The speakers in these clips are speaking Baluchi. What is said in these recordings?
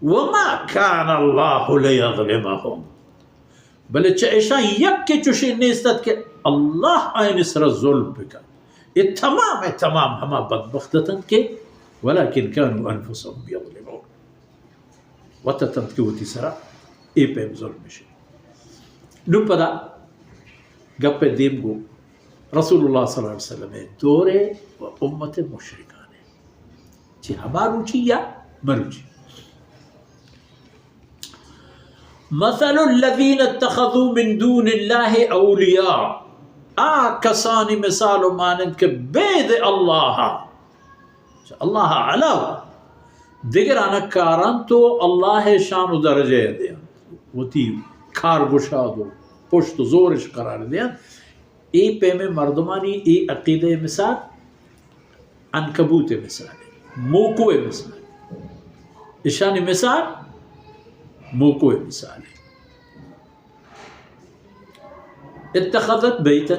وما كان الله ليظلمهم، بلے چہ اشاں یکے چوشیں نیست ات کہ اللہ آیانی سرا ظلم بکن۔ اے تمام ء تمام ہما بدبخت اتنت کہ ولكن كانوا أنفسهم يظلمون۔ وت اتنت کہ وتی سرا اے پیم ظلم بشی۔ نوں پدا گپ ء دیم گو رسول اللہ صلی اللہ علیہ وسلم ء دور ء و امت مشرکان ء۔ چہ ہما روچی یا مروچی۔ مثل الذين اتخذوا من دون الله أولياء، آ کسانی مثال و مانند کہ بید اللہ، چہ اللہ علاوہ دگران کارنت و اللہ شان و درجہ دیاں، وتی کار گشاد و پشت و زورش قرار دیاں۔ اے پیمیں مردمانی اے عقیدہ مثال عنکبوت مثال، موکو مثال، اشانی مثال موکو مثال۔ اتخذت بیتا،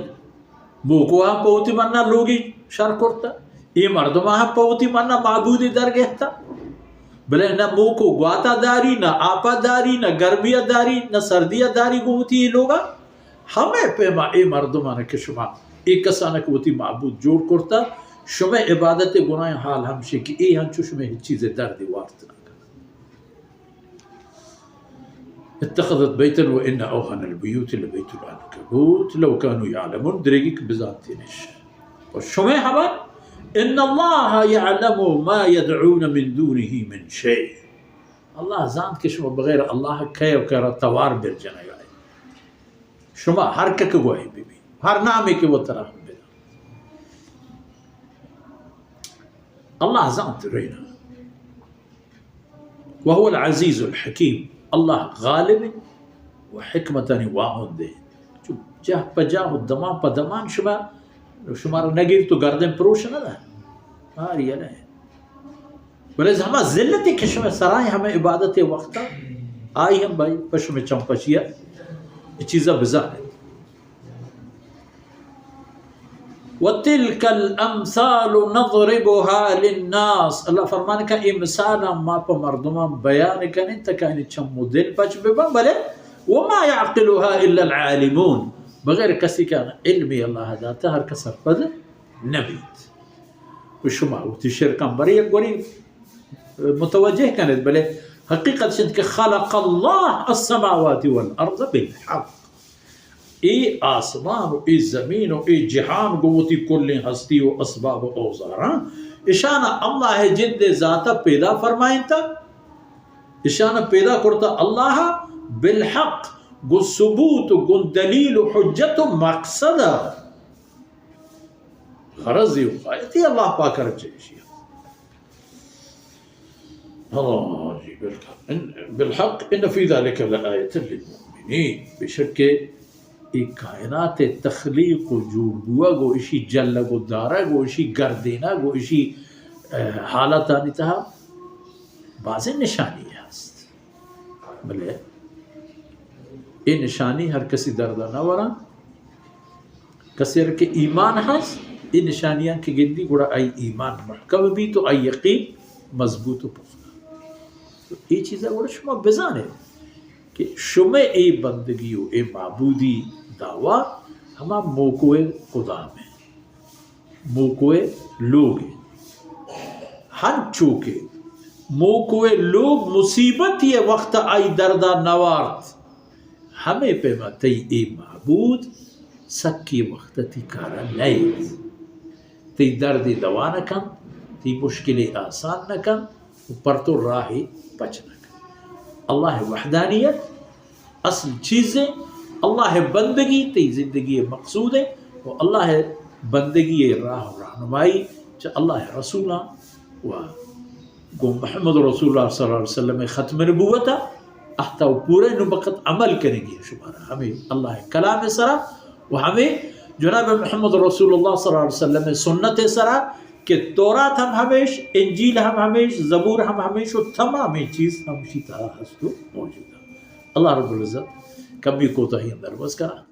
موکو ہم پہ وتی منا لوگی شر کرتا، اے مردم ہم پہ وتی منا معبودی در گہتا۔ بلے نہ موکو گواتا داری، نہ آپا داری، نہ گرمیا داری، نہ سردیا داری گو وتی اے لوگا۔ ہمے پیما اے مردمان کہ شما اے کسان کہ وتی معبود جوڑ کرتا، شمئے عبادت گناہ حال ہمشی کہ اے ہنچو شمئے ہچ چیز دردی وارت نہ۔ اتخذت بیتا و ان اوهن البیوت لبیت العنکبوت لو کانوا یعلمون، دریگی کہ بزانتینش۔ و شمئے حبر، ان اللہ یعلم ما یدعون من دونه من شیء، اللہ زانت کہ شما بغیر اللہ کئے و کرا توار بر جنگائے۔ شما ہر کک گواہی ببی، ہر نامے کہ وہ ترا ہم بدا۔ اللہ زانت رینا۔ وهو العزيز الحكيم، اللہ غالب و حکمتانی واہند۔ چو جاہ پہ جاہ و دمان پہ دمان شما، شما را نگیر تو گردن پروش نہ دا۔ آری نہ۔ بلے ہما ذلتے کہ شما سرائیں ہمے عبادت وقتا، آئی ہم بھائی پہ شما چمپشیا اے چیزا بزانے۔ وتلك الامثال نضربها للناس، اللہ فرمان کہ اے مثال ما پہ مردمان بیان کنیں تاکہ آنی چم و دل پچ ببن، بلے وما يعقلها الا العالمون، بغیر کسی کہ علم اللہ داتا ہر کس سرپد نبیت۔ و شما وتی شرکان برے یک گوری متوجہ کنت، بلے حقیقت چنت کہ خلق اللہ السماوات والارض بالحق۔ اے آسمان و اے زمین و اے جہان گوں وتی کلیں ہستی و اسباب و اوزاراں، اشانا اللہ جند ذاتا پیدا فرمائنتا، اشانا پیدا کرتا اللہ بالحق، گوں ثبوت و گوں دلیل و حجت و مقصد۔ غرض و غایت اللہ پاک رجہ اشیا۔ ہاں جی، بالکل۔ ان، بالحق ان فی ذلک لآیۃ للمؤمنین۔ بے شک کہ اے کائنات تخلیق و جوڑ بوگ و اشی جلگ و دارگ و اشی گردینگ و اشی، اہ، حالتانی تہا بازیں نشانی ہست۔ بلے اے نشانی ہر کسی دردا نہ وراں۔ کسے را کہ ایمان ہست، اے نشانیاں کہ گندی، گڑا آئی ایمان محکم بیت و آئی یقین مضبوط و پختہ۔ تو اے چیزا گڑا شما بزانے کہ شمئے اے بندگی و اے معبودی دعویٰ ہما موکوئے خدا میں، موکوئے لوگ۔ ہنچو کہ موکوئے لوگ مصیبتی وقت آئی دردا نوارت، ہمے پیما تئی اے معبود سکی وقت تئی کارا نئیت، تئی دردے دوا نہ کنت، تئی مشکلے آسان نہ کنت و پر تو راہے پچ نہ کنت۔ اللہ وحدانیت اصل چیزے، اللہ بندگی تئی زندگی مقصودے و اللہ بندگی راہ و راہنمائی چہ اللہ رسولاں و گوں محمد رسول اللہ صلی اللہ علیہ وسلم ختم نبوت ء احتا و پورا نوں بقت عمل کنگی شمارا ہمے اللہ کلام سرا و ہمے جناب محمد رسول اللہ صلی اللہ علیہ وسلم سنت سرا کہ تورات ہم ہمیش، انجیل ہم ہمیش، زبور ہم ہمیش و تمامیں چیز ہمشی تہا ہست و موجود۔ اللہ رب العزت کمی کوتاہی اندر بس کرا۔